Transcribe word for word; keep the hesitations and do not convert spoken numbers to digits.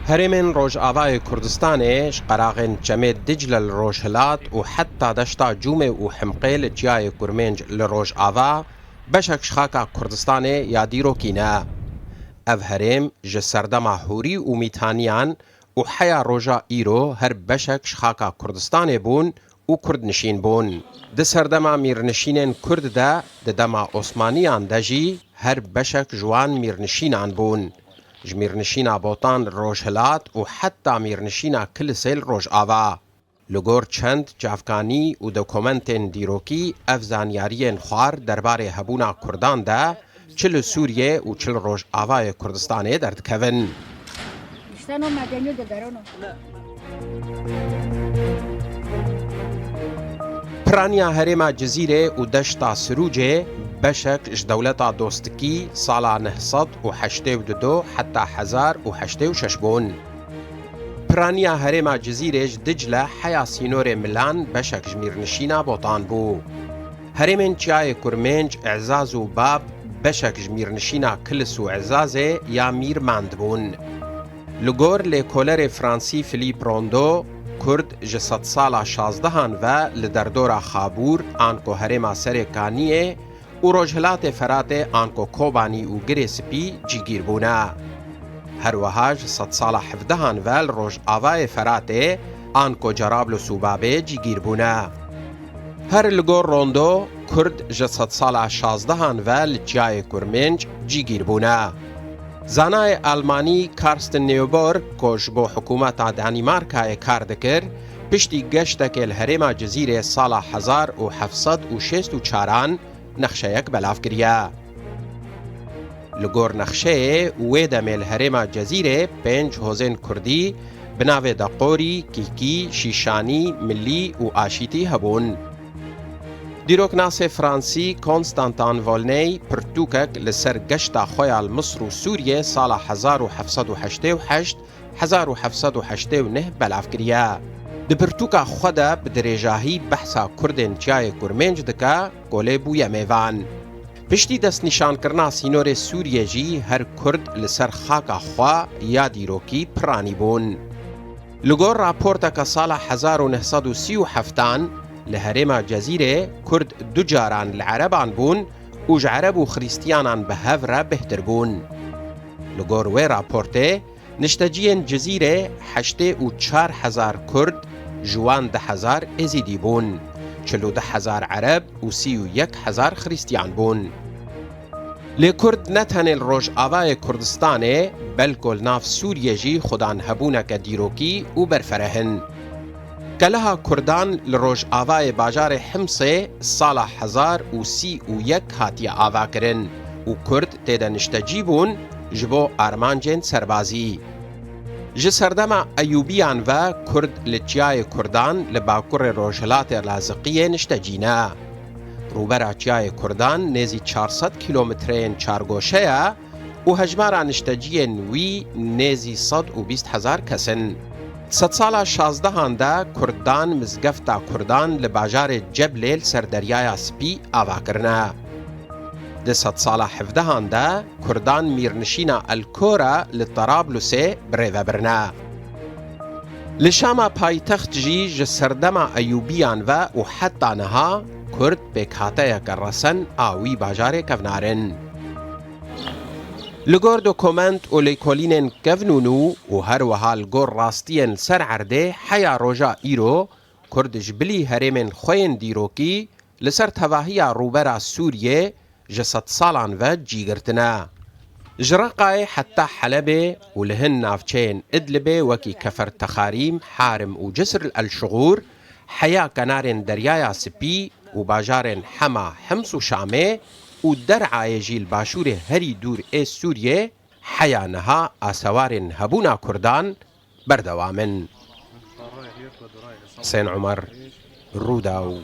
Herêmên Rojavayê Kurdistanê ji qeraxên Çemê Dicle li rojhilat û heta deşta Cûmê û Himqê li Çiyayê Kurmênc li rojava beşek ji xaka Kurdistanê ya dîrokî ne. Ev herêm ji serdema hûrî û mîthaniyan û heya roja îro her beşek ji xaka Kurdistanê bûn û kurdnişîn bûn. Di serdema mîrnişînên kurd de, di dema Osmaniyan de jî her beşek ji wan mîrnişînan bûn. Ji mîrnişîna Botan li rojhilat û heta mîrnişîna Kilisê li rojava. Li gor çend çavkanî û dokumentên dîrokî ev zanyariyên xwar derbarê hebûna kurdan de çi li Sûriyê û çi li Rojavayê Kurdistanê derdikevin. İşte o medeni de der onu. Piraniya herêma Cizîrê û deşta Sirûcê beşek ji dewleta dostikî sala neh sed û heştê û du heta hezar û heştê û şeş bûn. Piraniya herêma Cizîrê ji Dicle heya sînorê Milan beşek ji mîrnişîna Botan bû. Herêmên Çiyayê Kurmênc, Ezaz û Bab beşek ji mîrnişîna Kilis û Ezazê ya Mîr Mand bûn. Li gor lêkolerê Fransî Philippe Rondeau, Kurd ji sedsala şazdehan ve li derdora Xabûr anko herêma Serê Kaniyê û rojhilatê Feratê anko Kobanî û Girê Spî cîgîr bûne. Her wiha ji sedsala hevdehan ve li rojavayê Feratê anko Cerablus û Babê cîgîr bûne. Her li gor Rondo, Kurd ji sedsala şazdehan ve li Çiyayê Kurmênc cîgîr bûne. Zanayê Almanî Karsten Neuborg, ku ji bo hikûmeta Danîmarkayê kar dikir, piştî geştekê li herêma Cizîrê sala hezar û heft sed û şêst û çaran nexşeyek belav kiriye. Li gor nexşeyê wê demê li herêma Cezîrê pênc hozên kurdî bi navê Deqorî, Kîkî, Şîşanî, Milî û Aşîtî hebûn. Dîroknasê Fransî Konstantin Volney pirtûkek li ser geşta xwe ya li Misir û Sûriyê sala hezar û heft sed û heştê û heşt, hezar û heft sed û heştê û neh belav kiriye. Di pirtûka xwe de bi dirêjahî behsa Kurdên Çiyayê Kurmênc dike, ku lê bûye mêvan. Piştî destnîşankirina sînorê Sûriyê jî her Kurd li ser xaka xwe ya dîrokî piranî bûn. Li gor raporteke sala hezar û neh sed û sî û heftan, li herêma Cezîrê Kurd du caran li Ereban bûn û ji Ereb û Xrîstiyanan bi hev re bêhtir bûn. Li gor wê raportê, nişteciyên Cizîrê heştê û çar hezar Kurd, ji wan du hezar Êzîdî bûn, çil û du hezar Ereb û sî û yek hezar Xrîstiyan bûn. Lê Kurd ne tenê li Rojavayê Kurdistanê, belko li nav Sûriyê jî xudan hebûneke dîrokî û berfereh in. Keleha Kurdan li rojavayê bajarê Himsê sala hezar û sî û yek hatiye avakirin û Kurd tê de niştecî bûn ji bo armancên serbazî. Ji serdema Eyûbiyan ve Kurd li Çiyayê Kurdan li bakurê rojhilatê Laziqiyê niştecî ne. Rûbera Çiyayê Kurdan nêzî çar sed kîlometreyên çargoşe ye û hejmara nişteciyên wî nêzî sed û bîst hezar kes in. Sedsala şazdehan de Kurdan mizgefta Kurdan li bajarê Ceblê li ser Deryaya Spî ava kirine. Di sedsala hevdehan de Kurdan mîrnişîna El Kora li Tarablusê bi rê ve birine. Li Şama paytext jî ji serdema Eyûbiyan ve û heta niha Kurd pêkhateyeke resen a wî bajarê kevnar in. Li gor dokument û lêkolînên kevnûnû û her wiha li gor rastiyên li ser erdê heya roja îro, Kurd ji bilî herêmên xwe yên dîrokî li ser tevahiya rûbera Sûriyê ji sedsalan ve cî girtine. Ji Reqayê heta Helebê û li hin navçeyên Idlibê wekî Kefer Texarîm, Harim û Cisr el Şixûr, heya kenarên Deryaya Spî û bajarên Hema, Hims û Şamê û Der'ayê jî li başûrê herî dûr ê Sûriyê, heya niha asewarên hebûna Kurdan berdewam in. Husên Umer, Rûdaw.